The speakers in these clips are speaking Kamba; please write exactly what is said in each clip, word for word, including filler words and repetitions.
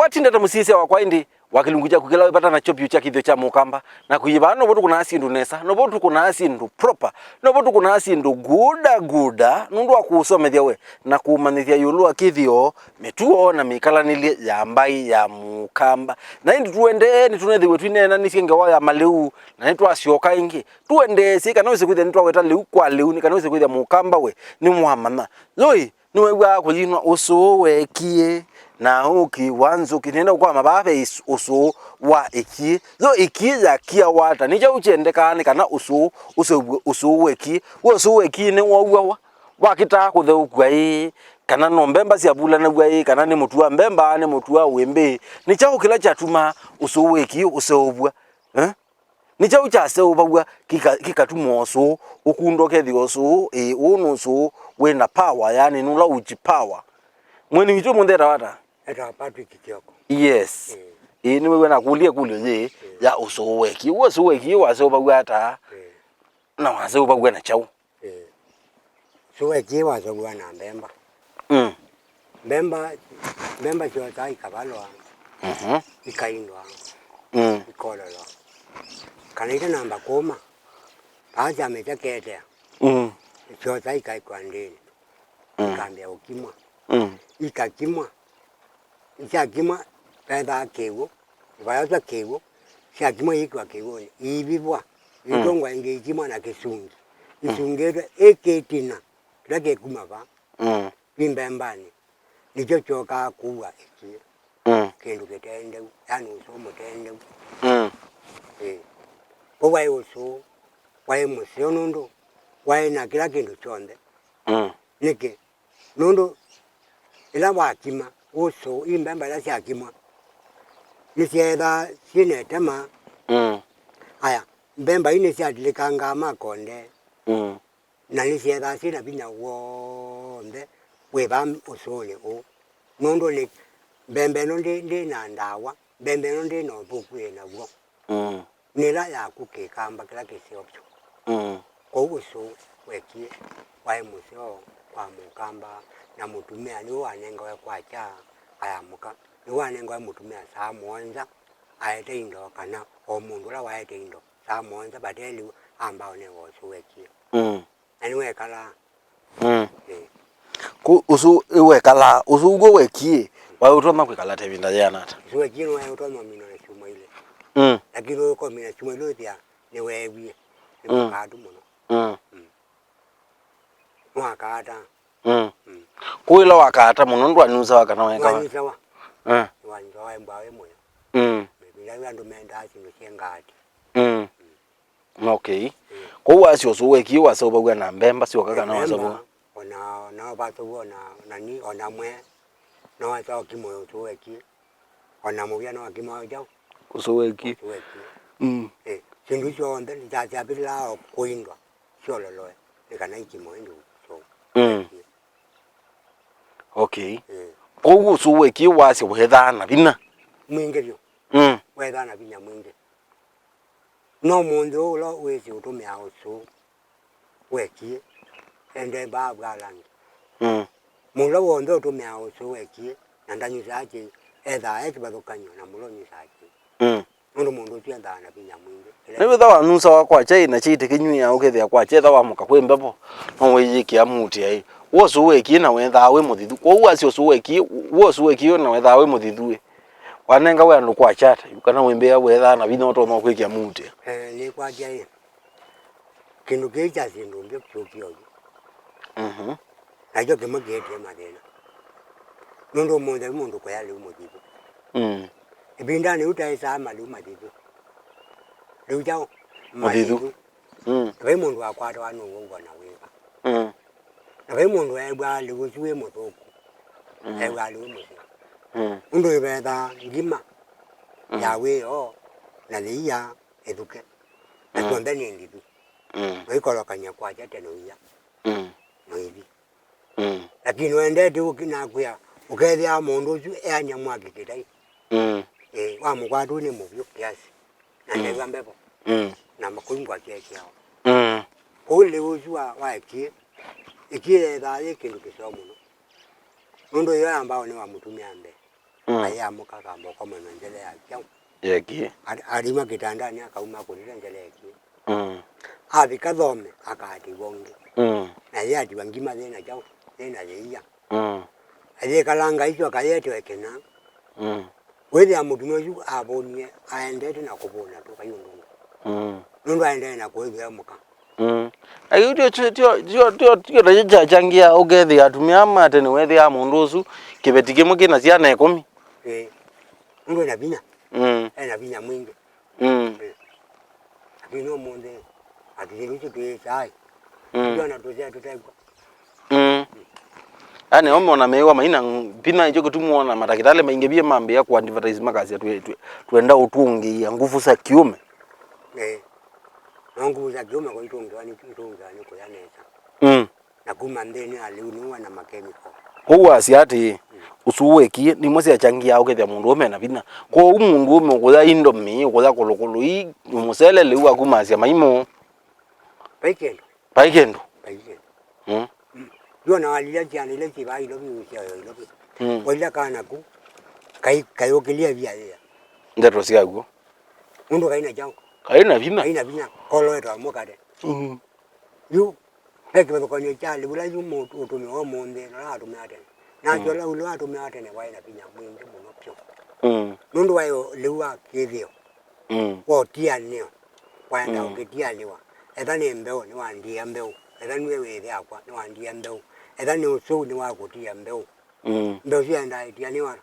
Tindata mũsyaĩĩsya wakwa ĩndĩ wa kĩlungu kyaku kĩla wĩvata nakyo vyũ kya kĩthĩo kya mũkamba, na kũyĩvaa novo tũkũnaa syĩndũ nesa, novo tũkũnaa syĩndũ proper, novo tũkũnaa syĩndũ guda guda, nũndũ wa kũũsomethya we na kũũmanyĩthya ĩũlũ wa kĩthĩo, mĩtuo na mĩkalanĩlye ya mbaĩ ya mũkamba. Na ĩndĩ tũendee, nĩtũnethĩwe twĩneenanĩsye ngewa ya malĩu, na nĩtwasyoka ĩngĩ. Tũendeesye kana wĩse kwĩthĩa nĩtwaweta lĩu kwa lĩu, nĩ kana wĩse kwĩthĩa mũkamba we nĩwamanya. Yoi, nĩwew'aa kũyinwa ũsũũ wekie na ũki wa nzũki? Nĩenda kũkwama vaa ve is- ũsũũ wa ĩkiĩ. Yo ĩkiĩ yakiawa ata? Nĩ kyaũ kyendekaa nĩ kana ũsũũ ũseũvw'e ũsũũ wekie? We ũsũũ wekie nĩwouawa? Wakĩtaa kũtheũkw'a ĩĩ? Kana no mbemba syavulanaw'a ĩĩ? Kana nĩ mũtu wa mbemba, nĩ mũtu wa wĩmbĩ? Nĩ kyaũ kĩla kyatumaa ũsũũ wekie ũseũvw'a? Eh? Nĩ kyaũ kyaseũvaw'a kĩka- kĩkatuma ũsũũ ũkunda ũkethĩa ũsũũ, ĩĩ, ũũ nĩ ũsũũ wĩ na power, yaani nũla ũji power? Mũeni witũ mũnthĩ etawa ata? Etawa Patrick Kioko. Yes. Ĩĩ. Ĩĩ, nĩwĩw'a nakũlya ĩkũlyo yĩĩ ya ũsũũ wekie. Ũũ ũsũũ wekie waseũvaw'a ata? Ĩĩ. Na waseũvaw'a na kyaũ? Ĩĩ. Ũsũũ wekie waseũvaw'a na mbemba. Mm. Mbemba, mbemba syosaa ikavalwa, mhm, ikaindwa, mm, ikololwa. Kana itanamba kũma, vaa syamĩtya ketea, mm, syosaa ikaĩkwa ndĩnĩ, mm, ikambĩa ũkimwa. Mm. Ikakimwa, syakimwa, vethaa kĩw'ũ, ivaoswa kĩw'ũ, syakimwa iĩkĩwa kĩw'ũnĩ, iivivwa, mm, itũngwa ĩngĩ ikimwa na kĩsungi. Mm. Isungĩtwe ĩ kĩtina kĩla kĩkuma vaa, mm, vi mbembanĩ, nĩkyo kyokaa kũua ĩkiĩ. Mm. Kĩndũ kĩtendeu, yani ũsũũ mũtendeu. Mm. Ĩĩ. Kwoou waĩ ũsũũ, waĩ mũseo nũndũ waĩ na kĩla kĩndũ kyonthe. Mm. Nĩkĩ? Nũndũ ĩla wakima ũsũũ, i mbemba ila syakimwa, nĩsyeethaa syĩ na ĩtema. Mm. Aya, mbemba ii nĩsyatilĩkangaa makonde. Mm. Na nĩsyethaa syĩ na vinya w'onthe wĩ vaa ũsũũnĩ ũũ, nũndũ nĩ mbemba ĩno ndĩ, ndĩ na ndawa, mbemba ĩno ndĩ na ũthũku yĩ naw'o. Mm. Nĩ ĩla yaku kĩkamba kĩla kĩseo vyũ. Mm. Kwoou ũsũũ wekie waĩ mũseo kwa mũkamba, na mũtumĩa nĩwe wanengawe kwakya ayamũka, nĩwe wanengawe mũtumĩa saa mũonza aete indo, kana o mũndũ ũla waete indo saa mũonza vate lĩu amba ũnewe ũsũũ wekie. Mm. Na nĩwekalaa. Mm. Ĩĩ. Kũ-, ũsu ĩwekalaa, ũsu ũguo wekie, waĩ ũtonya kwĩkala ta ĩvinda yĩana ata? Ũsu wekie nĩwaĩ ũtonya ũminwa na syuma ilĩ. Mm. Lakini ũkomina syuma ilĩ ũthĩa nĩweewie. Nĩ, mm, mũkaatu mũno. Mm. Mm. Nĩwakaata. Mm. Mm. Kũu ĩla wakaata mũno ndwanyusawa kana wekawa? Nĩwanyusawa. Eh. Nĩwanyusawa embwa wĩ mũyo. Mm. Ĩvinda yĩu andũ mendaa syĩndũ syĩ ngaati. Mm. Mm. Okay. Mm. Kwoou wasya ũsũũ wekie waseũvaw'a na mbemba syoka kana waseũvaw'a? Mbemba, ona, ona vaseũvwa ona nani, ona mwee, no waseũvwa kĩmwe ũsũũ wekie. Ona mũvya no akĩmwa kyaũ? Ũsũũ wekie. Ũsũũ wekie. Mm. Eh, syĩndũ isu syonthe nĩsyasyavilaa o kũindwa syololoe nĩ kana ikimwe ĩndĩ ũsũũ. Mm. Wekie. Okay. Eh. Kwoou ũsũũ wekie wasya weethaa na vinya. Mwingĩ vyũ. Mm. Weethaa na vinya mwingĩ. No mũndũ ũla wĩsĩ ũtũmĩaa ũsũũ wekie, ende mbaa vwalangĩ. Mm. Mũndũ ũla w'onthe ũtũmĩaa ũsũũ wekie, na ndanyusaa kĩĩ, ethaa e kĩvathũkany'o na mũla ũnyusaa kĩĩ. Mm. Nũndũ mũndũ ũsu endaa na vinya mwingĩ. Nĩwĩtha wanyusawa kwakya ĩ na kyaitĩ kĩnyw'ĩa, ũkethĩa kwakya etha wamũka kwĩ mbevo, no wĩyĩkĩa muti aĩ. W'o ũsũũ wekie na wethaa wĩ mũthithu. Kwoou wasya ũsũũ wekie, w'o ũsũũ wekie na wethaa wĩ mũthithu ĩ. Wanengawe andũ kwakya ata yu, kana wĩmbĩa wethaa na vinya ũtonya kwĩkĩa muti? Eh, nĩkwakya ĩ. Kĩndũ kĩĩ kya syĩndũ mbyo kyũkie oyu. Mhm. Nakyo kĩmwe kĩetie mathĩna. Nũndũ ũmũnthĩ mũndũ kũya lĩu mũthithu. Mm. Ĩvindanĩ yu taĩsaa malĩu mathithu. Lĩu kyaũ? Mũthithu. Mathithu. Mm. Na vai mũndũ wakwatawa nũw'o wona wĩva. Mm. Na vai mũndũ eew'aa lĩu ũsu wĩ mũthũku. Mm. Eew'aa lĩu mũseo. Mm. Ũndũ ĩvethaa ngima, mm, ya wĩoo na yĩia ĩthuke. Na, mm, syonthe nĩ ndithu. Mm. Noikolokany'a kwakya tene ũia. Mm. Noithi. Mm. Lakini wendete ũkinakwĩa, ũkethĩa mũndũ ũsu eany'a mwaki kĩtai. Mm. Eh, wamũkwata nĩ mũvyũ kiasi. Na, mm, ndew'a mbevo. Mm. Na makũingwa kyekyao. Mm. Kũu lĩu ũsu wa, wa ĩkiĩ, ĩkiĩ yethaa yĩ kĩndũ kĩseo mũno. Nũndũ yo yambao nĩ wa mũtumĩa mbee. Mm. Ayĩamũka akamba ũkomana nzele ya kyaũ. Yeki. At-, aliuma kĩtandanĩ akauma akũlile nzele yeki. Mm. Avika thome, akaatiwa ũngĩ. Mm. Na yĩatiwa ngima yĩna kyaũ, yĩna yĩia. Mm. Ayĩkalanga isu akayetwe kĩna. Mm. Wĩthĩa mũtumĩa ũsu avũnie, aendete na kũvũna tũkai ũndũ ũngĩ. Mm. Nũndũ aendee na kũĩthĩa mũka. Mm. Na kĩu tio, tio, tio, tio, tio, tio nakyo kyachangĩa ũkethĩa atumĩa ma tene wethĩa mũndũ ũsu kĩveti kĩmwe kĩna syana ĩkũmi. Ĩĩ. Nũndũ ena vinya. Mm. Ena vinya mwingĩ. Mm. Ĩĩ. Lakini ũmũnthĩ, atĩthĩru isu twĩĩsaa. Mm. Ndio na tũsea tũtekwa. Mm. Yaani, ũmona mewa maina vinya, nĩkyo kĩtumi wona matakĩtalĩ maingĩ vyũ mambĩĩa kũ advertise makasya twe-, twe-, twenda ũtũngĩĩa nguvu za kiume. Eh. No nguvu za kiume kwa itũngĩwa nĩ, itũngĩwa nĩ kũya nesa. Mm. Na kuma nthĩnĩ ya lĩu nĩwa na makemiko. Kwoou wasya atĩ, mm, ũsu wekie nimwe syachangĩaa ũkethĩa mũndũ ũme na vinya. Kwoou mũndũ ũme ũkũya indo mĩĩ, ũkũya kũlũkũlũ ii, mũsele lĩu akumasya maimũ. Vai kĩndũ. Vai kĩndũ. Vai kĩndũ. Mm. Mm. Yu ona walilya syana ila syĩvaa Ilovi, sya Ilovi. Mm. Walilya kana ku, kai, kayũkĩlya via yĩa. Ndeto syakw'o. Nũndũ kai na kyaũ. Kai na vinya. Kai na vinya. Koloetwa mũkate. Mm. Yu, ve kĩvathũkany'o kya lĩu la yu mũndũ ũtũmĩwa ũmũnthĩ, na ũla atũmĩwa tene. Nasyo, mm, ũla, ũla atũmĩwa tene waĩ na vinya mwingĩ mũno vyũ. Mm. Nũndũ waĩ o lĩu wa kĩthĩo. Mm. Wa ũtianĩo, waenda, mm, ũkĩtianĩwa. Etha nĩ mbeũ, nĩwandia mbeũ. Etha nue wĩthĩ yakwa, nĩwandia mbeũ. Etha nĩ ũsũu, nĩwakũtia mbeũ. Mm. Mbeũ syaendaa itianĩwa.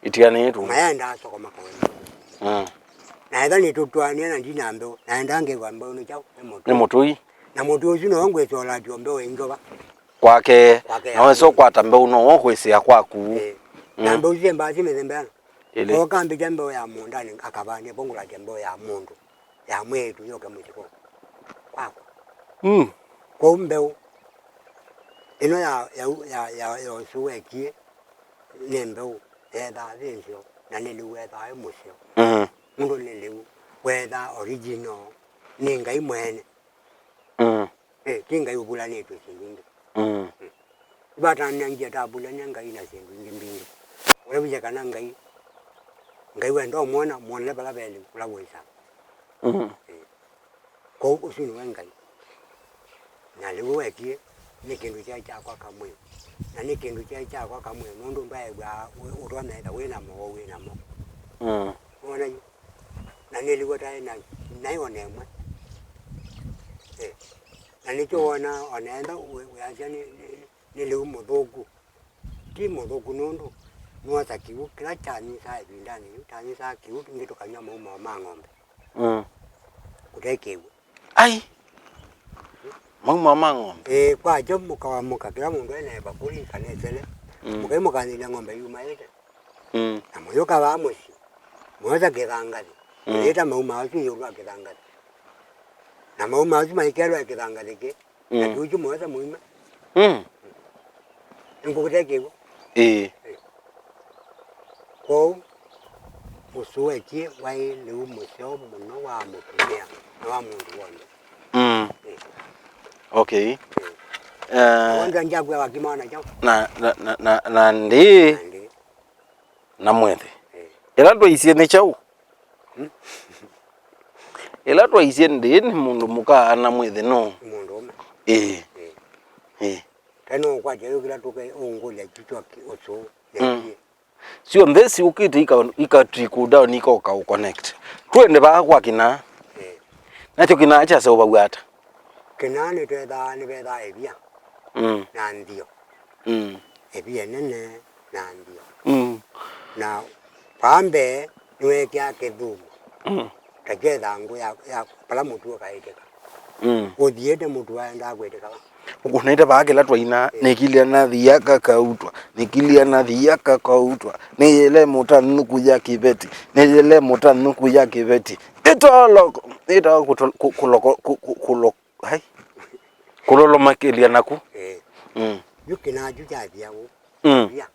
Itianĩtwe. Maendaa soko makawenda. Mm. Na etha nĩtũtwanĩa na ndina mbeũ, naendaa ngĩw'a mbeũ nĩ kyaũ? Nĩ mũtũi. Nĩ mũtũi. Na mũtũi ũsu no ngwĩsolatio mbeũ ĩngĩ va? Kwake. Kwake. Na wesa ũkwata mbeũ no ũkwĩsĩa kwaku. Eh. Na, mm, mbeũ syĩ mbaa syĩ mĩthemba ĩana. Ĩlĩ. Oka mbĩkya mbeũ ya mũũndanĩ akavandĩa, po ngũlatya mbeũ ya mũndũ, ya mwĩĩtu, yoke mũsyĩ kwa, kwakwa. Mm. Kwoou mbeũ ĩno ya, ya, ya, ya, ya ũsu wekie nĩ mbeũ yethaa yĩ nzeo, na nĩ lĩu wethaa wĩ mũseo. Mm. Nũndũ nĩ lĩu wethaa original nĩ Ngai mwene. Mm. Eh, ti Ngai ũvulanĩtw'e syĩndũ ingĩ. Mm. Mm. Vatanangie atavulany'a Ngai na syĩndũ ingĩ mbingĩ. Ũlavĩsya kana Ngai, Ngai wenda ũmwona, mwonele vala velĩ ũla wĩsaa. Mm. Eh. Kwoou ũsu nĩwe Ngai. Na lĩu wetie nĩ kĩndũ kyaĩ kyakwa kamwe. Na nĩ kĩndũ kyaĩ kyakwa kamwe, nũndũ ndwaĩw'aa ũ-, ũtwanaetha wĩ namo, wĩ namo. Mm. Wona yu? Na nĩlĩw'a taĩ na, naĩ ona ĩmwe. Eh. Na nĩkyo, mm, wona, ona enda wĩ-, wĩasya nĩ, nĩ, nĩ lĩu mũthũku. Ti mũthũku nũndũ nĩwosa kĩw'ũ kĩla kyanyusaa ĩvindanĩ yĩu, kyanyusaa kĩw'ũ kĩngĩ tũkanywa maumao ma ng'ombe. Mm. Kũte kĩw'ũ. Ai! Maumao ma ng'ombe? Ĩĩ, kwakyo mũkawamũka, kĩla mũndũ ena ĩvakũli kana ĩsele. Mm. Mũkaimũkanĩlya ng'ombe yumaĩte. Mm. Na mũyũka vaa mũsyĩ, mũyosa kĩthangathĩ. Mm. Mũyĩta maumao asu ĩũlũ wa kĩthangathĩ. Na maumao asu maikĩalwa kĩthangathĩ kĩ, na, mm, kĩw'ũ kyu mũyosa mũima. Mm. Nĩngũkũte kĩw'ũ. Ĩĩ. Kwoou, ũsu wekie waĩ lĩu mũseo mũno wa mũtumĩa na wa mũndũ w'onthe. Mm. Ĩĩ. Okay. Ĩĩ. Eh, wanda njakwĩa wakimana kyaũ? Na, na, na, na, na ndĩ, na ndĩ, na mwĩthĩ. Ĩĩ. Ĩla twaisye nĩ kyaũ? Hmm? Ĩla twaisye ndĩ nĩ mũndũ mũka na mwĩthĩ no? Nĩ mũndũũme. Ĩĩ. Ĩĩ. Ĩĩ. Kana ũkwatya yũkĩla tũke ũngũlya kichwa ki-, ũsũ, mm, nekie. Syonthe syũkĩte ika, ika trickle down, ikoka ũ connect. Twende vaa kwa kĩnaa. Eh. Nakyo kĩnaa kyaseũvaw'a ata? Kĩnaa nĩtwethaa, nĩvethaa ĩvia. Mm. Na nthio. Mm. Ĩvia nene na nthio. Mm. Na kwa mbee nĩweekĩaa kĩthumo. Mm. Takya ĩthangũ ya, ya vala mũtu ũkaĩtĩka. Mm. Ũthiĩte mũtu waendaa kwĩtĩka va? Ũkũnĩte vaa kĩla twaina, eh, nĩkilya nathia kakautwa, nĩkilya nathia kakautwa, nĩyĩle mũta nuku ya kĩveti, nĩyĩle mũta nuku ya kĩveti. Ĩtoloko, ĩtoloko kũtol-, kũ-, kũloko, kũ-, kũ-, kũlo-, hai? Kũlolomakĩlya naku. Eh. Mm. Yu kĩnaa kyu kyathia ũu. Mm. Via.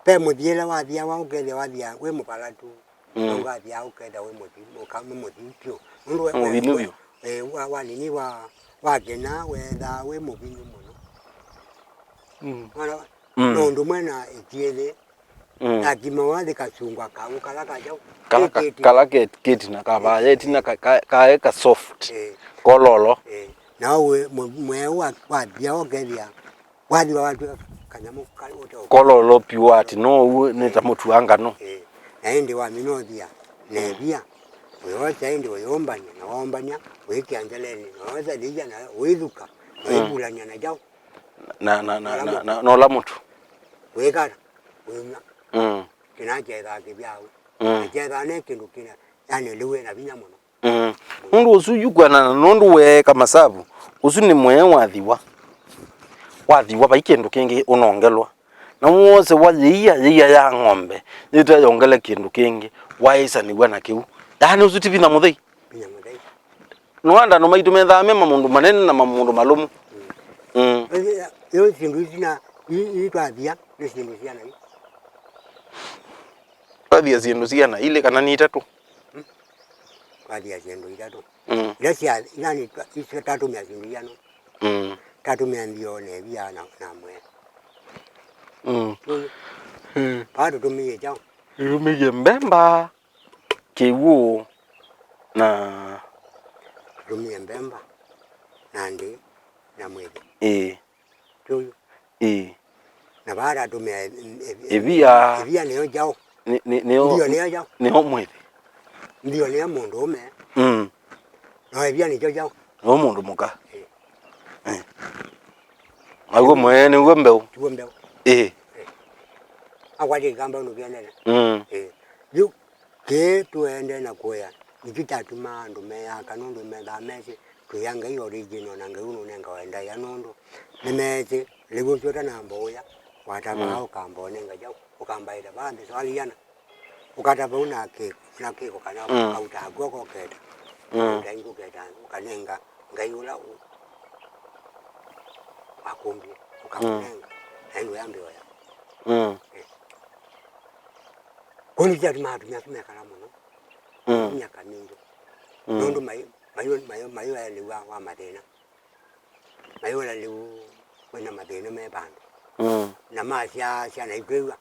Ve mũthiĩle wathiawa, ũkethĩa wathia wĩ mũvalatu. Mm. Nũndũ wathiaa ũkethĩa wĩ mũthi-, ũka-, nĩ mũthiu vyũ. Nũndũ we, mũvinyu we, vyũ. Eh, wa, wa nini wa, wa kĩnaa weethaa wĩ mũvinyu mũno. Mm. Wona, mm, no ũndũ ũmwe na ĩtiĩthĩ, Mm. Yakimawa yĩkasungwa kaũ kala ka kyaũ? Kala ka-, kĩkĩti. Kala ke-, kĩtina kavaa, ĩtina ka-, ka-, kaĩ ka soft. Eh. Kololo. Eh. Na we mwe-, mweũ wa-, wathia ũkethĩa, wathiwa watw'ĩka kanyamũ ka-, ũte ũka- Kololo piũ ati no ũu nĩ ta mũtu wa ngano. Eh. Na ĩndĩ wamina ũthia, na ĩvia, ũyoosa ĩndĩ ũyũmbany'a, na waũmbany'a, ũĩkĩa nzelenĩ, na woosa lĩia, na ũithuka, na ũivulany'a na kyaũ? Na, na, na, na, na, na ũla mũtu. Wĩkata, wĩumya. Mm. Kĩna kyethaa kĩvyaũ. Mm. Na kyethaa ne kĩndũ kĩna, yani lĩu ena vinya mũno. Mm. Nũndũ ũsu yu kwĩanana nũndũ weeka masavu, ũsu nĩ mwee wathiwa. Wathiwa vai kĩndũ kĩngĩ ũnongelwa. Na wose wa yĩia, yĩia ya ng'ombe, yĩte yongele kĩndũ kĩngĩ, waĩsanĩw'a na kĩu. Yani ũsu ti vinya mũthei. Vinya mũthei. Nũanda andũ maitũ methaa me mamũndũ manene na mamũndũ malũmu. Mm. Mm. Yo syĩndũ ici na i-, i twathia nĩ syĩndũ siana i? Twathia syĩndũ siana ilĩ kana nĩ itatũ? Mm. Twathia syĩndũ itatũ. Mm. Ila sya, yani twa-, icio tatũmĩa syĩndũ iano. Mm. Tatũmĩa nthio na ĩvia na, na mwea. Mm. Tũyũ. Mm. Paa tũtũmĩie kyaũ? Tũtũmĩie mbemba. Kĩw'ũ na tũtũmĩe mbemba na ndĩĩ na mwĩthĩ. Ĩĩ. Tũyũ. Ĩĩ. Na vaa tatũmĩa ĩ-, ĩ-, ĩ-, ĩvia. Ĩvia nĩyo kyaũ? Nĩ, nĩ, nĩyo, ndio nĩyo kyaũ? Nĩyo mwĩthĩ. Ndio nĩyo mũndũũme. Mm. No ĩvia nĩkyo kyaũ? Nĩyo mũndũ mũka. Ĩĩ. Eh. Naw'o mwee nĩw'o mbeũ. Tiw'o mbeũ. Ĩĩ. Ĩĩ. Akwatĩka mbeũ nũkĩendele. Mm. Ĩĩ. Yu Kĩĩ tũendee na kũea, nĩkyo kyatumaa andũ meaka, nũndũ methaa mesĩ twĩa Ngai original, na Ngai ũnũnengawa ndaĩa, nũndũ nĩmeesĩ lĩu ũsu ũtanamba ũya, watavaa, mm, ũkamba ũnenga kyaũ, ũkambaĩta vaa nthĩ swali yana, ũkata vau na kĩ-, na kĩko kana, mm, ũkautaa kw'oko ũketa, mm, ũkauta ingĩ ũketa, ũkanenga Ngai ũla ũ-, wakũmbie, ũkamũnenga, mm, na ĩndĩ ũyambĩa ũya. Mm. Eh. Kũu nĩkyo kyatumaa atumĩa asu mekala mũno, mm, myaka mingĩ. Mm. Nũndũ mai-, mai-, mai-, mayũela lĩu wa, wa mathĩna. Mayũela lĩu wĩna mathĩna me vandũ. Mm. Na masyaa syana ikwĩw'a.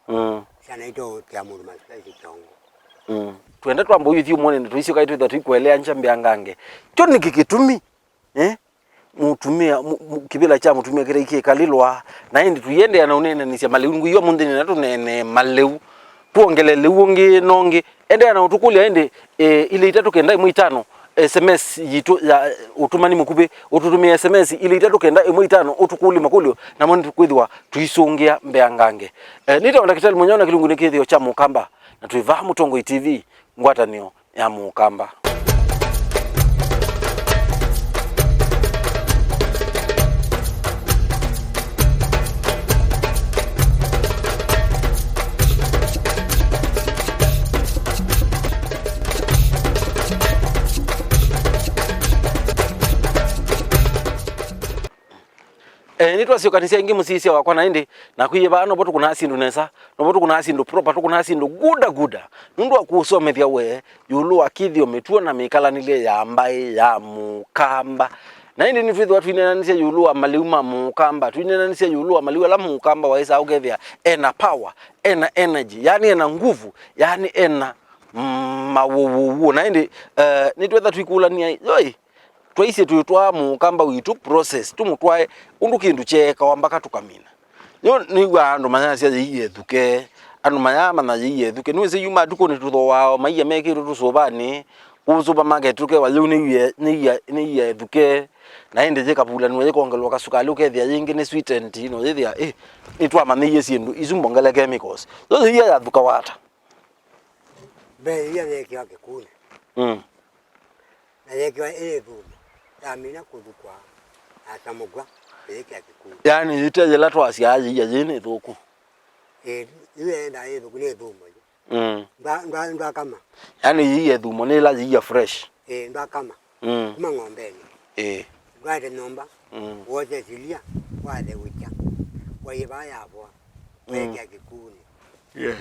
Mm. Syana itoũkĩa mũndũ masipesi kyongo. Mm. Twenda twamba ũyũthi ũmwone ndeto isu kaĩ twĩtha tũikũeleangya mbĩa ngange. Kyo nĩkĩ kĩtumi? Eh? Mũtumĩa, mu-, mu-, kĩvĩla kya mũtumĩa kĩtaĩ kĩkalĩlwa, na ĩndĩ tũiendeea na ũneenanĩsya malĩu. Ngwĩw'a mũnthĩ nĩna tũneenee malĩu, twongele lĩu ũngĩ na ũngĩ. Endeea na ũtũkũlya ĩndĩ, e, ilĩ itatũ kenda ĩmwe itano, S M S yitũ ya, e, ũtũmani mũkuvĩ, ũtũtũmĩe S M S ilĩ itatũ kenda ĩmwe itano, ũtũkũlye makũlyo, namo nĩtũkwĩthĩwa tũisũngĩa mbeangange. E, nĩtawa Ndakĩtalĩ Mũnyao na kĩlungu nĩ kĩthĩo kya Mũkamba, na twĩ vaa Mũtongoi T V. Ngwatanĩo ya Mũkamba. Eh, nĩtwasyokanĩsya ĩngĩ mũsisya wakwa, na ĩndĩ nakwĩie vaa novo tũkũnaa syĩndũ nesa, novo tũkũnaa syĩndũ proper, tũkũnaa syĩndũ guda guda, nũndũ wa kũũsomethya we ĩũlũ wa kĩthĩo, mĩtuo na mĩkalanĩlye ya mbaĩ ya Mũkamba. Na ĩndĩ nĩtwĩthĩwa twĩneenanĩsya ĩũlũ wa malĩu ma Mũkamba, twĩneenanĩsya ĩũlũ wa malĩu ala Mũkamba waĩsaa ũkethĩa ena power, ena energy, yaani ena nguvu, yaani ena, mm, mawũwũwũ. Na ĩndĩ, eh, nĩtwetha twĩkũlany'a, yoi, twaisye twĩtwaa Mũkamba witũ process, tũmũtwae ũndũ kĩndũ kyeekawa mpaka tũkamina. Nĩ, nĩw'aa andũ mayasya yĩie ĩthuke, andũ mayaamanya yĩie ĩthuke. Nĩwĩsĩ yu matukũnĩ tũthooaa o maia mekĩtwe tũsũvanĩ, kũu supermarket tũkewa yĩu nĩ ia, nĩ ia, nĩ ia ĩthuke, na ĩndĩ yĩkavulanw'a yĩkongelwa kasukalĩ ũkethĩa yĩngĩ nĩ sweetened, no yĩthĩa, ĩ, nĩtwamanyĩie syĩndũ isu mbongele chemicals. Yo yĩia yathukawa ata? Mbee yĩia yeekĩwa kĩkunĩ. Mm. Na yeekĩwa ĩ ĩthũmũ, yamina kũthukwa, yasamũkw'a, ĩyĩkĩa kĩkunĩ. Yaani, yĩte yĩla twasyaa yĩia yĩĩ nĩ ĩthũku. Ĩĩ, yu yendaa ĩ ĩthũku, nĩ ĩthũmũ yu. Mm. Ndwa-, ndwa-, ndwakama. Yaani, yĩia ĩthũmũ nĩ ĩla yĩia fresh. Ĩĩ, ndwakama. Mm. Kuma ng'ombenĩ. Ĩĩ. Ndwaete nyũmba, mm, wose silia, watheũkya, waie vaa yavoa, mm, weekĩa kĩkunĩ. Yes.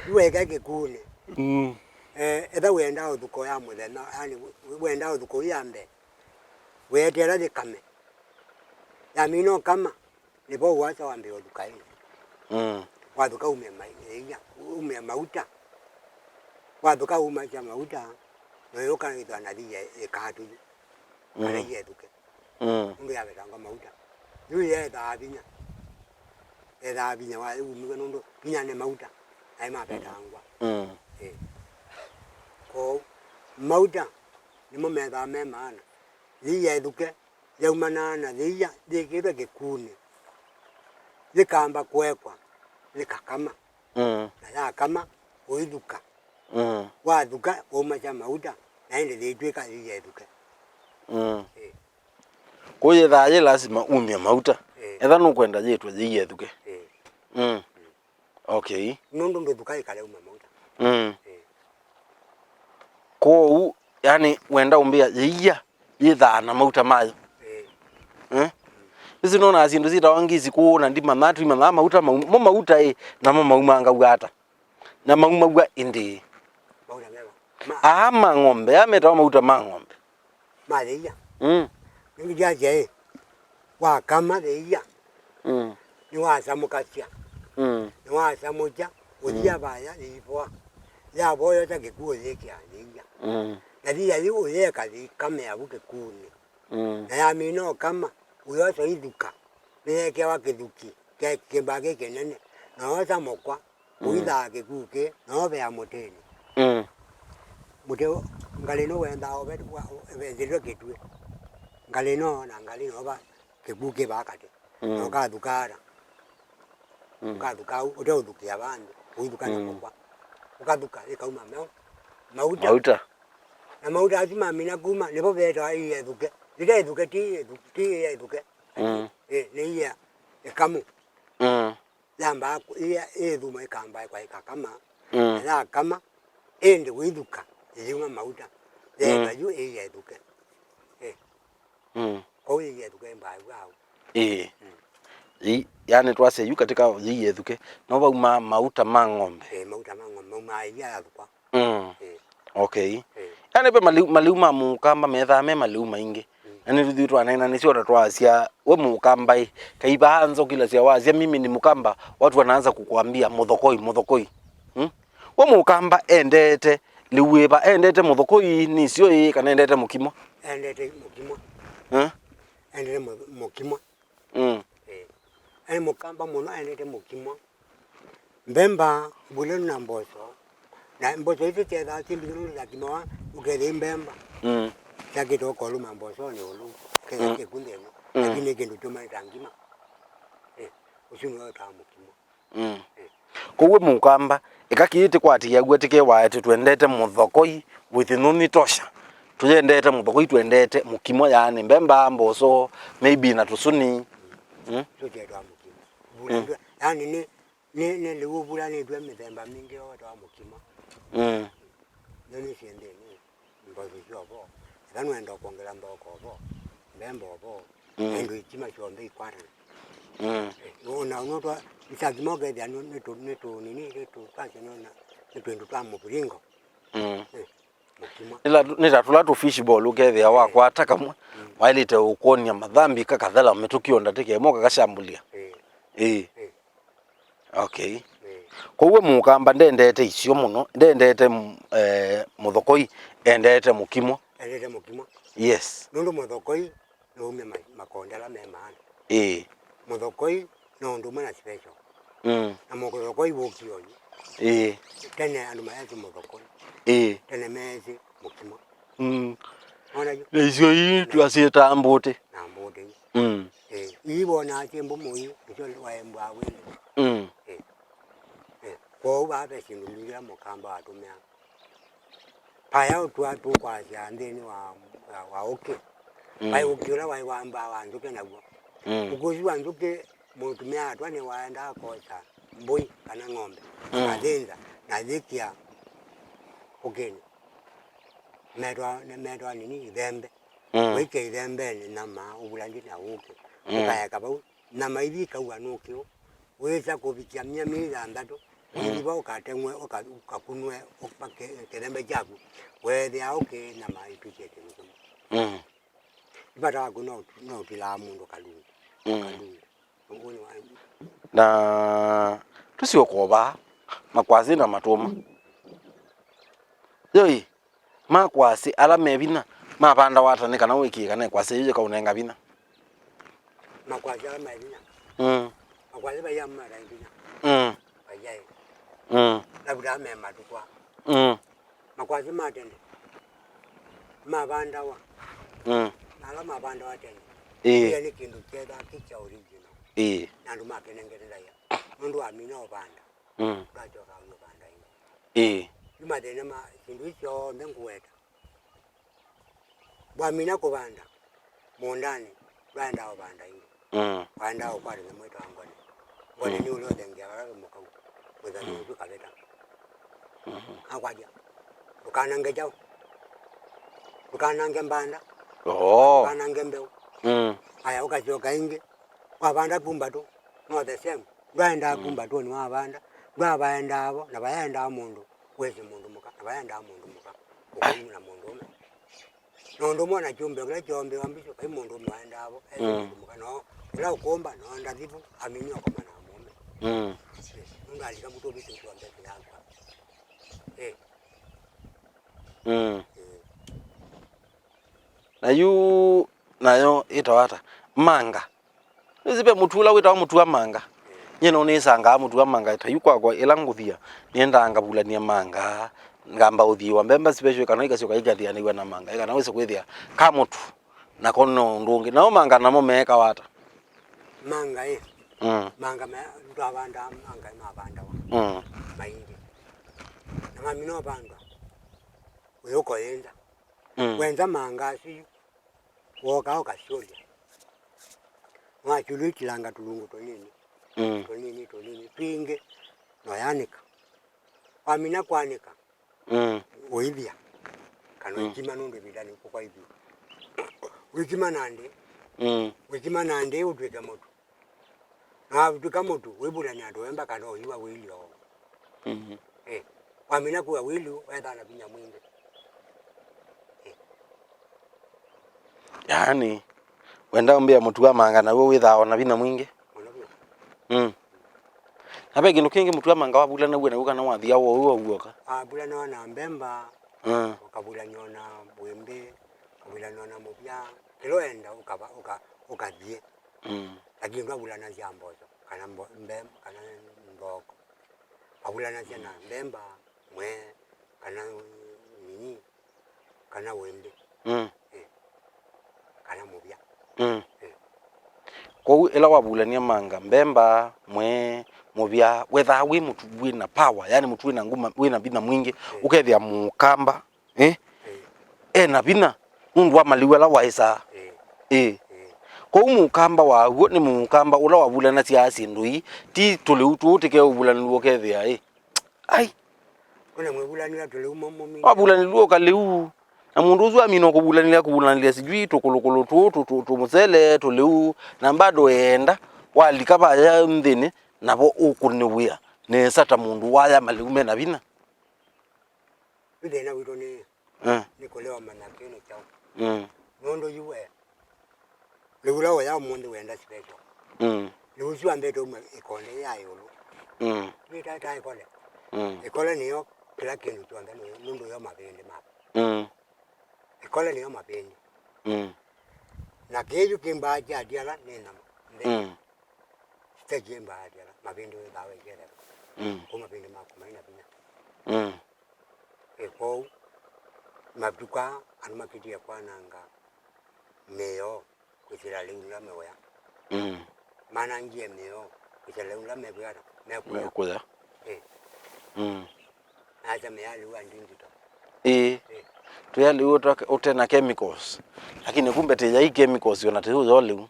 Yu weekĩa kĩkunĩ. Mm. Eh, etha wĩendaa ũthuko ya mũthenya, yani, wĩendaa ũthuko ya mbee, weeteela yĩkame. Yamina ũkama, nĩvo ũasa wambĩĩa ũthuka ĩngĩ. Mm. Wathũka umĩa ma-, ĩia, umĩa mauta. Wathũka umasya mauta, na ũyũka wĩthwa na thia ĩkatũ yu. Kana Mm. iethuke. Mm. Nũndũ yavetangwa mauta. Yu yethaa vinya. Yethaa vinya wa umiwe nũndũ vinya nĩ mauta. Naĩ mapetangwa. Mm. Eh. Kwoou, mauta nĩmo methaa me maana. Thia ĩthuke, yaumanaa na yĩia yĩkĩtwe kĩkunĩ, yĩkamba kũekwa nĩ kakama, Mm. na yakama ũithuka. Mm. Wathuka, ũmasya mauta, na ĩndĩ yĩitw'ĩka yĩia ĩthuke. Mm. Ĩ. Kũyĩthaa yĩ lasima umye mauta. Ĩ. Etha nũkwenda yĩtwe yĩia ĩthuke. Ĩ. Mm. Okay. Nũndũ ndũthuka ĩkaleuma mauta. Mm. Ĩ. Kwoou, yani, wenda ũmbĩa yĩia yĩthaa na mauta mayo. Ĩ. Eh? Nĩsĩ nonaa syĩndũ syĩtawa ngisi kũũ na ndimanyaa, tũimanyaa mauta mau, mo mauta ĩ, namo maumangaw'a ata? Na maumaw'a ĩndĩĩ? Mauta meva? Ma- Aa ma ng'ombe, aa metawa mauta ma ng'ombe. Ma yĩia. Mm. Nĩngĩasya ĩ, wakama yĩia, Mm. nĩwasamũkasya. Mm. Nĩwasamũkya, ũthia Mm. vaya yĩivoa. Yavoyota kĩkw'ũ yĩkĩa yĩia. Mm. Na yĩia yĩu ũyeka yĩikamea vu kĩkunĩ. Mm. Na yamina ũkama, ũyosa ithuka. Nĩyekewa kĩthuki, kya kĩmbaa kĩ kĩnene. Na wosa mũkwa, Mm. ũithaa kĩkukĩ, na ũvea mũtĩnĩ. Mm. Mũtĩ ũ-, ngalĩ ĩno wendaa ũve-, wa-, wethĩlwe kĩtuĩ. Ngalĩ ĩno na ngalĩ ĩno va kĩkukĩ vaa katĩ. Mm. Na ũkathuka ata? Mm. Ũkathuka au, ũteũthukĩa vandũ, ũithuka na Mm. mũkwa. Ũkathuka, ĩkauma meo, mauta. Mauta. Na mauta asu mamina kuma, nĩvo vetawa iia ĩthuke. Yĩta ĩthuke, ti ĩthu-, ti iia ĩthuke. Mm. Ĩ, nĩ iia ĩkamu. Mm. Yambaa kũ-, ĩya ĩthuma ĩkamba kwa ĩkakama, Mm. na yakama, ĩndĩ wĩthuka, ĩyuma mauta. Yeka Mm. yu ĩya ĩthuke. Eh. Mm. Kwoou ĩya ĩthuke ĩmbaa yu au. Ĩĩ. Mm. Ĩ, yani twasya yu katika ĩya ĩthuke, no vauma mauta ma ng'ombe. Eh, mauta ma ng'ombe, maumaa ĩya yathukwa. Mm. Eh. Okay. Eh. Yani ve maliu, maliu ma mũkamba methaa me maliu maingĩ. Mm. Na nĩtũthiĩ twaneena nĩsyo ta twasya, we mũkamba ĩ, kaivaa nzokilasya wasya, "Mimi ni mkamba," watu wanaanza kukuambia, "Mũthokoi, mũthokoi." Hmm? We mũkamba endete lĩu wĩva? Endete mũthokoi, nĩsyo ĩ, kana endete mũkimwa? Endete mũkimwa. Eh? Endete mũ-, mũkimwa. Mm. Eh. Aĩ mũkamba mũno, aendete mũkimwa. Mbemba, mbulano na mboso. Na mboso isu syethaa syĩ mbingĩ nũndũ syakimawa, ũkethĩa mbemba. Mm. Syakĩte ũkoluma mbosonĩ ũlũ, ũkethĩa Mm. syĩku nthĩ ĩno. Mm. Lakini nĩ kĩndũ kyũmanĩte ngima. Eh, ũsu nĩwe wĩtawa mũkimwa. Mm. Eh. Kwoou we mũkamba, ĩka kĩĩ tĩkwatĩĩaw'a tĩkewae tũtwendete mũthokoi with nũnĩ tosha. Tũyendete mũthokoi, twendete mũkimwa, yaani mbemba, mboso, maybe na tũsũni. Mm? Tũtetawa mũkimwa. Vula Mm. ndwe-, yaani nĩ, nĩ, nĩ lĩu ũvulanĩtw'e mĩthemba mingĩ yo wetawa mũkimwa. Mm. Nĩ, nĩ syendeni. Mboso syovo, ethwa nũenda kwongela nthoko ovo, mbemba ovo, Mm. na indo itima syonthe ikwatana. Mm. Eh, ona nũtwa isakima ũkethĩa nĩ, nĩ tũ, nĩ tũ nini, nĩ tũ, twasya nĩ ona, nĩ twĩndũ twa mũviringo. Mm. Eh, mũkimwa. Nĩ ta, nĩ ta tũla tũ fishball ũkethĩa Eh. wakwata kamwe, Mm. waĩlĩte ũkwony'a mathambi kakathela mĩtũkĩ o ndatĩka ĩmwe kakashambũlya. Eh. Ĩĩ. Eh. Okay. Eh. Kwoou we mũkamba ndendete isio mũno, ndendete m-, eh, mũthokoi, endete mũkimwa. Endete mũkimwa. Yes. Nũndũ mũthokoi nĩ ũmya ma-, makonde ala me maana. Ĩĩ. Mũthokoi no ũndũ ũmwe na special. Mm. Na mũthokoi wũkie oyu. Ĩĩ. Tene andũ mayasĩ mũthokoi. Ĩĩ. Tene meesĩ mũkimwa. Mm. Ona yu. Na isio ii twasyĩtaa mbũtĩ. Na mbũtĩ. Mm. Eh, ii wonaa syĩ mbũmũ ii, nĩsyo waembwaa wĩnĩ. Mm. Eh, eh, kwoou vaa ve syĩndũ mbingĩ ila mũkamba watũmĩaa. Vaya ũtwa tũkwasya nthĩnĩ wa, wa, wa ũkĩ. Mm. Vai ũkĩ ũla waĩ wambaa wa nzũkĩ naw'o. Mm. Ũkĩ ũsu wa nzũkĩ mũtumĩa atwa nĩwaendaa kwosa mbũi kana ng'ombe, Mm. akathĩnza, na ayĩkĩa ũkĩnĩ. Metwa, metwa nini ithembe. Mm. Ũikĩa ithembenĩ nyama, ũvulangi na ũkĩ. Mm. Ũkaeka vau, nyama ithi ikauwa nũkĩ ũ. Wĩsa kũvikya myei ĩthanthatũ, Mm. ũithi vau ũkateng'we, ũka-, ũkakunwe, ũpa kĩ-, kĩthembe kyaku. Weethĩa ũkĩ nyama itwĩkie kĩndũ kĩmwe. Mm. Vata waku no ũtu-, no ũtilaa mũndũ kalungu. Mm. Kalungu. Ũngũnĩ wa Na Tũsyoka o vaa, makwasĩ na matũma. Yoi, makwasĩ ala me vinya mavandawa ata nĩ kana wĩkĩe kana ĩkwasĩ yĩu yĩkaũnenga vinya? Makwasĩ ala me vinya. Mm. Makwasĩ vai amwe mataĩ vinya. Mm. Vaiaĩ. Mm. Labda me matukwa. Mm. Makwasĩ ma tene mavandawa. Mm. Na ala mavandawa tene. Ĩĩ. Ĩĩ nĩ kĩndũ kyethaa kĩ kya original. Ĩĩ. Na andũ makenengete ndaĩa. Nũndũ wamina ũvanda. Mm. Ndwasyoka ũvanda ĩngĩ. Ĩĩ. Yu mathĩna ma syĩndũ isu syonthe ngũweta. Wamina kũvanda mũũndanĩ, ndwaendaa ũvanda ĩngĩ. Mm. Waendaa ũkwata nyamũ ĩtawa ngone. Ngone, mm, nĩ ũla ũthengeaa vala ve mũkau. Mũthenya, mm, ũsu kaveta. Mhm. Akwatya, ndũkanange kyaũ? Ndũkanange mbanda. Oo. Ndũkanange mbeũ. Mm. Aya, ũkasyoka ĩngĩ. Wavanda kumbatũ. No the same. Ndwaendaa, mm, kumbatũnĩ wavanda. Ndwavaendaa vo, na vayaendaa mũndũ. Wĩsĩ mũndũ mũka, na vayaendaa mũndũ mũka. Ũkũmuna mũndũũme. Na ũndũ ũmwe na kyũmbĩo kĩla kyoombĩwa mbisũ, vai mũndũ ũmwe waendaa vo, ethĩ, mm, mũndũ mũka, no ĩla ũkũmba, no ndathivu, amini okoma na mũũme. Mm. Nũndũ alika mũtũ vitu tuonde yakwa. Eh. Mm. Eh. Na yu nayo ĩtawa ata? Manga. Nĩsĩ ve mũtu ũla wĩtawa mũtu wa manga. Nyie no nĩsangaa mũtu wa manga, ta yu kwakwa ĩla ngũthia, nĩendaa ngavulany'a manga, ngamba ũthiĩwa mbemba special, kana ikasyoka ikathĩanĩw'a na manga, kana wĩse kwĩthĩa ka mũtu, nako no ũndũ ũngĩ. Nao manga namo meekawa ata? Manga ĩ. Mm. Manga me-, twavandaa manga mavandawa. Mm. Maingĩ. Na mamina ũvandwa, ũyũka ũyĩnza. Mm. Wenza manga asu yu, wooka ũkasyũlya. Wasyũlya ũitilanga tũlungu tũnini, mm, tũnini, tũnini, twingĩ, na ũyanĩka. Wamina kwanĩka, mm, ũithya, kana, mm, ũikima nũndũ ĩvindanĩ kũkwa ithyũ. Ũikima na ndĩ, mm, ũikima na ndĩ ũtw'ĩke mũtu. Na watw'ĩka mũtu, wĩvulany'a tũemba kana ũiwa wĩilyo. Mhm. Eh, wamina kũwa wĩilyo, wethaa na vinya mwingĩ. Eh. Yaani, wenda ũmbĩa mũtu wa manga naw'o wĩthaa o na vinya mwingĩ? Mũno vyũ. Mm. Na ve kĩndũ kĩngĩ mũtu wa manga wavulanaw'a naw'o kana wathia wou wauoka? Wavulanaw'a na mbemba, mm, ũkavulanw'a na wĩmbĩ, ũkavulanw'a na mũvya, kĩla ũenda ũkava-, ũka-, ũkathie. Mm. Lakini ndwavulanasya mboso, kana mbo-, mbe-, kana mbooko. Wavulanasya na mbemba, mwee, kana nini, kana wĩmbĩ. Mm. Eh. Kana mũvya. Mm. Eh. Kwoou ĩla wavulany'a manga, mbemba, mwee, mũvya, wethaa wĩ mũtu wĩ na power, yani mũtu wĩ na nguma, wĩ na vinya mwingĩ, eh, ũkethĩa mũkamba, eh, eh, e na vinya nũndũ wa malĩu ala waĩsaa. Eh. Ĩĩ. Eh. Kwoou mũkamba wa w'o nĩ mũkamba ũla wavulanasya syĩndũ ii, ti tũlĩu tũũ tũkeũvulanĩlw'a ũkethĩa, ĩ. Ai. Ona mwĩvulanĩla tũlĩu mo-, mũminga. Wavulanĩlw'a ũkalĩu. Na mũndũ ũsu amina kũvulanĩlya, kũvulanĩlya sijui tũkũlũkũlũ tũũ, tũ-, tũ-, tũmũsele, tũlĩu, na bado eenda, walika vaya nthĩnĩ, navo ũkũnĩw'a nesa ta mũndũ waya malĩu me na vinya. Yu thĩna witũ nĩ, eh, nĩ kũlea ũmanya kĩu nĩ kyaũ. Mm. Nũndũ yu we, lĩu ũla ũya ũmũnthĩ wenda special. Mm. Lĩu ũsu ambĩte uma ĩkonde ya ĩũlũ. Mm. Nĩtataa ĩkole. Mm. Ĩkole nĩyo kĩla kĩndũ kyonthe nĩ-, nũndũ yo mavĩndĩ makwa. Mm. Ĩkole nĩyo mavĩndĩ. Mm. Na kĩĩyu kĩ mbaa kya tiala nĩ nyama. Nthĩ. Mm. Stage ĩ mbaa tiala, mavĩndĩ wĩthaa weketheka. Mm. Kũ mavĩndĩ makwa maina vinya. Mm. Ĩ, kwoou, matukũ aa andũ makĩtie kwananga mĩoo kwĩsĩla lĩu la mĩũya. Mm. Manangie mĩoo kwĩsĩla lĩu la mekũya ata? Mekũya. Mekũya. Ĩ. Mm. Nasa mĩalĩu andingito. Ĩĩ. Ĩ. Twĩalĩu ũte-, ũte na chemicals. Lakini kumbe tĩyai chemicals ona tĩũyo lĩu.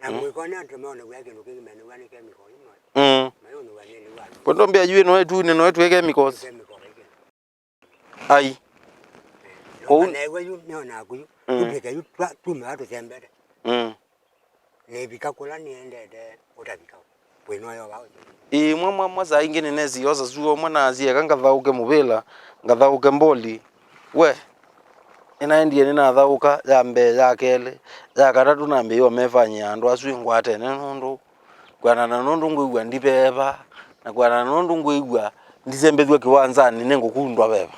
Na, mm, mwĩkone andũ meũnĩw'a kĩndũ kĩngĩ menĩw'a nĩ chemical imwe. Mm. Mayũnĩw'a nĩ lĩu andũ. Kwendo mbĩa yu ĩno ĩtune no ĩtwĩe chemicals. Chemical ĩngĩ. Ai. Kũu- New'a yu nĩona naku yu. Mm. Tũtwĩke yu twa-, tume wa tũsembete. Mm. Nĩvika kũla nĩendete ũtavika. Wĩna ũyo wa ũtavika. Ĩĩ, mwa, mwa, mwa saa ingĩ nĩnesi osa suo mwe na asieka ngathaũke mũvĩla, ngathaũke mboli. We, nĩnaendie nĩnathaũka ya mbee, ya kelĩ, ya katatũ nambĩĩe ũmefanyĩa andũ asu ĩngwatene nũndũ kwĩanana nũndũ ngwĩw'a ndiveva. Na kwĩanana na ũndũ ngwĩw'a, ndisembethw'a kĩwanzanĩ, nĩngũkundwa veva.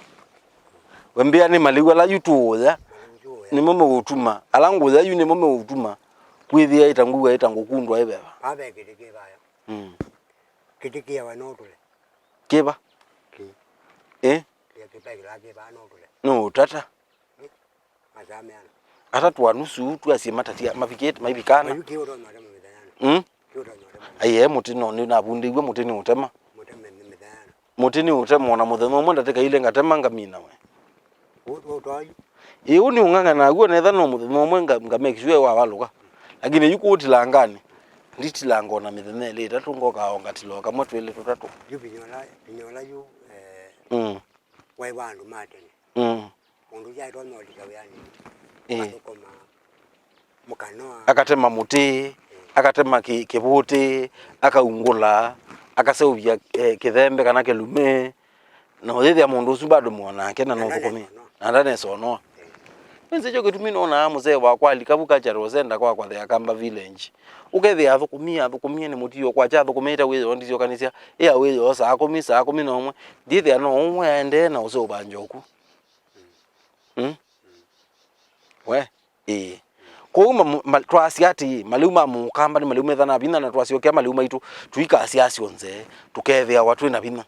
We mbĩa nĩ malĩu ala yu tũũya, nĩmo meũtuma. Ala ngũya yu nĩmo meũtuma kwĩthĩa ĩta ngũw'a ĩta ngũkundwa ĩ veva. Vaa ve kĩtĩ kĩ vaya. Mm. Kĩtĩ kĩawa no tũle. Kĩva? Kĩ. Ĩ? Kĩ, kĩpaĩ kĩla kĩ vaa no tũle. Nũũtata. Masaa meana? Atatũ na nusu, twasye matatia, mavikĩte, maivikana. Ayu kĩ ũtonya ũtema mĩthenyanĩ? Mm? Kĩ ũtonya ũtema? Aiee, mũtĩ no, nĩ navundĩiw'e mũtĩ nĩ ũtema. Mũteme mĩ-, mĩthenyanĩ? Mũtĩ nĩ ũtema, ona mũthenya ũmwe ndatĩkaile ngatema ngamina we. Ũ-, ũtoyu? Ĩĩ, ũũ nĩ ũng'ang'a naw'o, netha no mũthenya ũmwe nga, nga make sure wavalũka. Lakini yu kũũ tilanganĩ, nditilanga ona mĩthenya ĩlĩ ĩtatũ, ngoka o ngatila o kamwe twĩlĩ tũtatũ. Yu vinya ũla, vinya ũla yu, eh, Mm. waĩ wa andũ ma tene. Mm. Mũndũ ũsu aitonya ũlika wĩanĩ, Ĩĩ. Athũkũma mũkanoa. Akatema mũtĩ, akatema kĩ-, kĩvũtĩ, akaungũla, akaseũvya, eh, kĩthembe kana kĩlumĩ, na ũyĩthĩa mũndũ ũsu bado mũonake na Na nũthũkũmĩe. Ndanesonoa. Na ndanesonoa. Ĩĩ. Nĩsĩ kyo kĩtumi nonaa mũsee wakwa alika vu cultural center kwakwa the Akamba village. Ũkethĩa athũkũmie, athũkũmie nĩ mũtio kwakya athũkũmĩte wĩoo ndisyokanĩsya, ĩa wĩoo saa kũmi, saa kũmi na ũmwe. Ndithĩa no ũmwe aendee na ũseũvangya ũku. Mm? We? Ĩĩ. Kwoou ma, ma, twasya atĩĩ, malĩu ma Mũkamba nĩ malĩu methana vinya, na twasyokea malĩu maitũ, tũikasya syonthe, tũkethĩawa twĩ na vinya.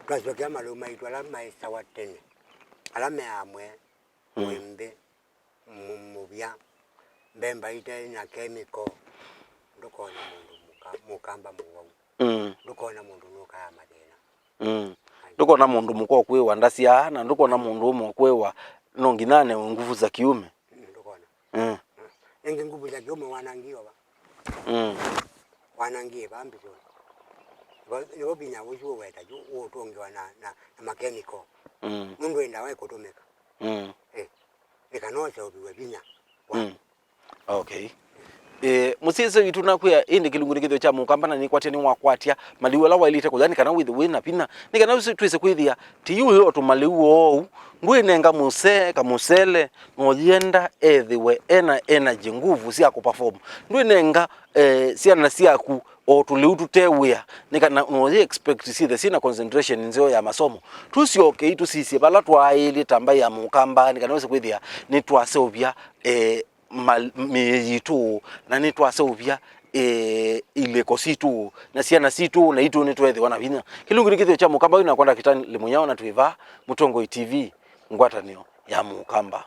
Twasyokea malĩu maitũ ala maĩsawa tene, ala me amwe, Mm. wĩmbĩ, mũ-, mũvya, mbemba ite na kemiko, ndũkona mũndũ mũka-, Mũkamba mũwau. Mm. Ndũkona mũndũ nũkaa mathĩna. Mm. Ndũkona mũndũ mũka ũkwĩwa ndasyaa, na ndũkona mũndũ ũmwe ũkwĩwa no nginya anewe nguvu za kiume. Mm, ndũkona. Mm. Ĩngĩ nguvu za kiume wanangie va. Mm. Wanangie va mbisoni. Nĩvo, nĩvo vinya ũsu ũweta yu ũũtũngĩwa na, na, na makemiko. Mm. Nũndũ ĩ ndawa ĩkũtũmĩka. Mm. Eh. Nĩ kana ũseũviwe vinya. Wa. Mm. Okay. Eh, mũsyaĩĩsya witũ nakwĩa, ĩndĩ kĩlungu nĩ kĩthĩo kya Mũkamba na nĩkwatya nĩwakwatya malĩu ala waĩlĩte kũya nĩ kana wĩthĩwe wĩ na vinya, nĩ kana ũsi-, twĩse kwĩthĩa ti yu ũyĩ o tũmalĩu oou, ndwĩnenga mũsee kamũsele na ũyĩenda ethĩwe ena energy, nguvu sya kũperform. Ndwĩnenga, eh, syana syaku o tũlĩu tũte wĩa, nĩ kana no yĩ expect syĩthe syĩ na concentration nzeo ya masomo. Tũsyokei tũsisye vala twaaĩlye ta mbaĩ ya Mũkamba, nĩ kana wĩse kwĩthĩa nĩtwaseũvya, eh, ma-, mĩĩ yitũ, na nĩtwaseũvya, eh, ilĩko sitũ, na syana sitũ, naitũ nĩtweethĩwa na vinya. Kĩlungu nĩ kĩthĩo kya Mũkamba, wĩ nakwa ndakĩtalĩ Mũnyao, na twĩ vaa Mũtongoi T V, ngwatanĩo ya Mũkamba.